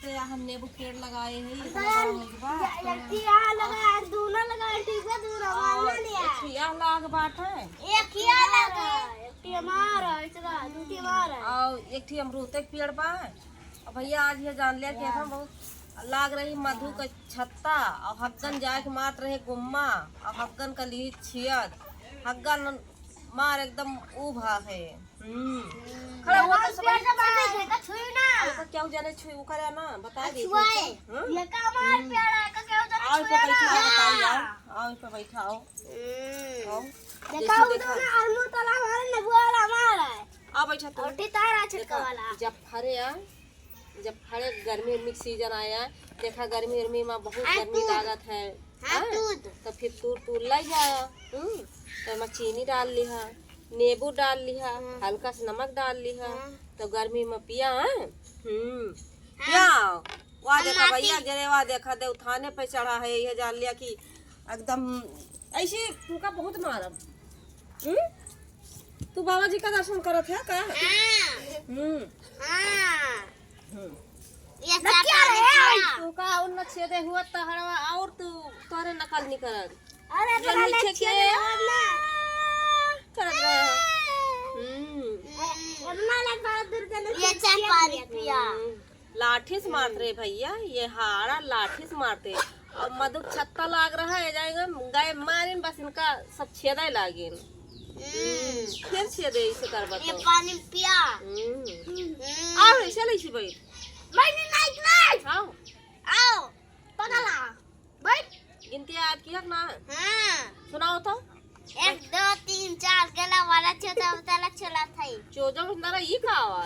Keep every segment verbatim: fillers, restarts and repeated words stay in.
से हम नींबू पेड़ लगाए हैं, इतना बड़ा हो गया। एक ठिया लगा, दूना लगा, ठीक है, दूना और वाला लिया। एक ठिया लाग बाटे। एक ठिया लगा, एक ठिया मार है, इतना दू ठिया मार है। और एक ठिया अमरूद के पेड़ बा। और भैया, आज ये जान लिया कि हम बहुत लाग रही मधु का छत्ता और हग्गन जाए के मात रहे गुम्मा और हग्गन का ली छियद। हग्गन मार एकदम उभा है। हम्म। खड़ा हुआ तो सब। देखा, छुई ना। ओका क्या जाने छुई, ओकरा ना, बता दे। छुआए। हाँ? ये का मार प्यारा, का क्या जाने और छुई पे बैठा ना। बताओ यार। आओ, इस पे बैठा, आओ। हम्म। आओ। देखा, जैसे उधर देखा। ना, अरमू तला हमारे, नेबुआ वाला हमारा है। आ बैठा तू। और टिटारा छिटका देखा, वाला। जब फरे आ, जब फरे गर्मी उर्मी के सीजन आया, देखा गर्मी उर्मी में बहुत आ गर्मी तू। लागत है। हाँ, हाँ? दूध। तो फिर तूर तूर लाई जाया, हम्म, तो एमा चीनी डाल लिहा, नींबू डाल लिहा, हम्म। हल्का सा नमक डाल लिहा, हम्म। तो गर्मी में पिया, हाँ? हम्म, हाँ। पिया। वाह हम देखा माटी भैया, जरे वाह देखा, देव थाने पे चढ़ा है, ये जान लिया कि एकदम ऐसे फूका बहुत मारब। हम्म? तू बाबा जी का दर्शन करत है का? हाँ। हम्म। हाँ। हम्म। ये नकिया चाटा है। नकिया। तू का उन छेदे हुआ तहरवा और तू तोरे नकल नहीं करत। अरे ये बड़ा नीचे नकिया के है ना। करत रहे हो। हम्म। हम्म। अपना लग बहुत दूर के ये चाय पानी पिया। हम्म। लाठी से मारत रहे भैया, ये हाड़ा लाठी से मारते। और मधु छत्ता लाग रहा है, जाएगा गए मारिन, बस इनका सब छेदे लागिन। हम्म। फिर छेदे इसे कर ये बताओ। पानी पिया। हम्म। हम्म। आओ, ऐसे ले इसी बैठ। बैठ, नहीं, नहीं। आओ। आओ, पकड़ ला। बैठ। गिनती याद किया कि ना? हाँ। सुनाओ तो। एक, दो, तीन, चार, गेला वाला चौदह उतला चला था। चौदह उतला ई का हुआ?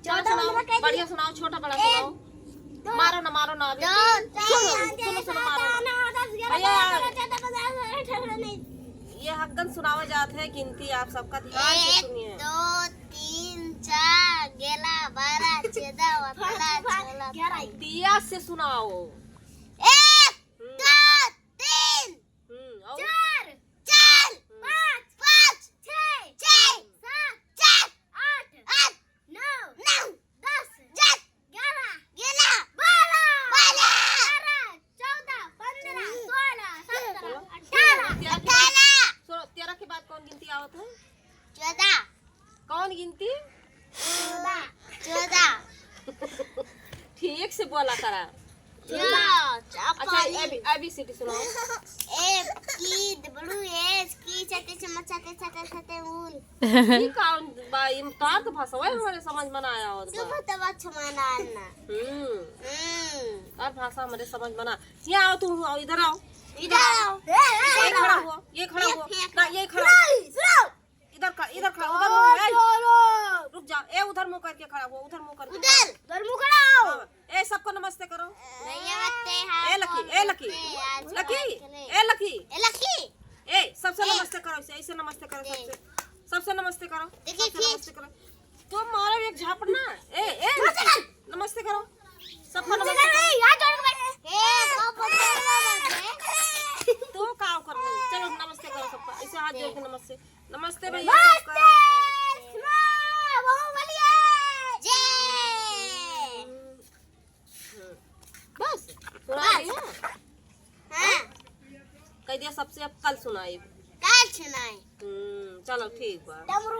चौदह चलो सुनाओ, उतला कैसे? बढ़िया सुनाओ, छोटा बड़ा एक, सुनाओ। दो, मारो ना, मारो ना अभी। दो, तीन, सुनो, चार, सुनो, सुनो, पाँच, मारो छह, ना। नौ, दस, ग्यारह, भैया, बारह, तेरह, चौदह, पन्द्रह, सोलह, अठारह, उन्नीस। ये हग्गन सुनावे जात है, गिनती आप सबका ध्यान से एक, सुनिए। दो, तीन, चार, गेला, बारह, चौदह, उतला, ग्यारह। सोलह। दिया से सुनाओ। एक, हम्म। दो, तीन, हम्म, और? चार, चार, हम्म। पाँच, पाँच, छः, छः, सात, सात, आठ, आठ, नौ, नौ, दस, दस, ग्यारह, ग्यारह, बारह, बारह, तेरह, चौदह, पन्द्रह, हम्म। सोलह, सत्रह, बोलो। अठारह, तेरह के बाद, अठारह। सुनो, तेरह के बाद कौन गिनती आवत है? चौदह। कौन गिनती? चौदह। चौदह। ठीक से बोला करा। चौदह। अच्छा, A B, A B C D सुनाओ। ए, की, डब्ल्यू, एस, की, छते, छमा, छते, छते, छते, उन। ई कौन बा? ई तार तो भाषा है, हमारे समझ में ना आया होत तू बा। बतावा, छमा ना आना। हम्म। हम्म। तार भाषा हमारे समझ में ना। यहाँ आओ तुम, आओ, इधर आओ। इधर आओ। ए, ए, ये खड़ा हुआ, ये खड़ा ये हुआ। फेंक ना, रहा। ये खड़ा। सुनाओ, सुनाओ। इधर खड़ा, इधर खड़ा, उधर मुंह, ए, रुक जा, ए, उधर मुंह करके खड़ा हुआ, उधर मुंह करके उधर। खड़ा। उधर मुंह खड़ा हो। हाँ, ए, सबको नमस्ते करो। नमस्ते, हाँ, ए, लकी, ए, लकी, नमस्ते, आज लकी, बात करें। ए, लकी। ए, लकी। ए, सबसे ए। नमस्ते करो, ऐसे, ऐसे नमस्ते करो, ए। सबसे, सबसे नमस्ते करो, देखिए, सबसे खींच। नमस्ते करो। तो मारो एक झापड़ ना। ए, ए, नमस्ते करो। सबको नमस्ते करो। ए, कब बोलते हैं? तो का कर रहे? चलो, नमस्ते करो सबको। ऐसे हाथ जोड़ के नमस्ते। नमस्ते भैया नमस्ते, सबका। स्वाहा, बाहुबलिया। जय। बस, सुना बस। दिया? हाँ। कह दिया सबसे, अब कल सुनाई। कल सुनाई। हम्म, चलो ठीक बा। डमरू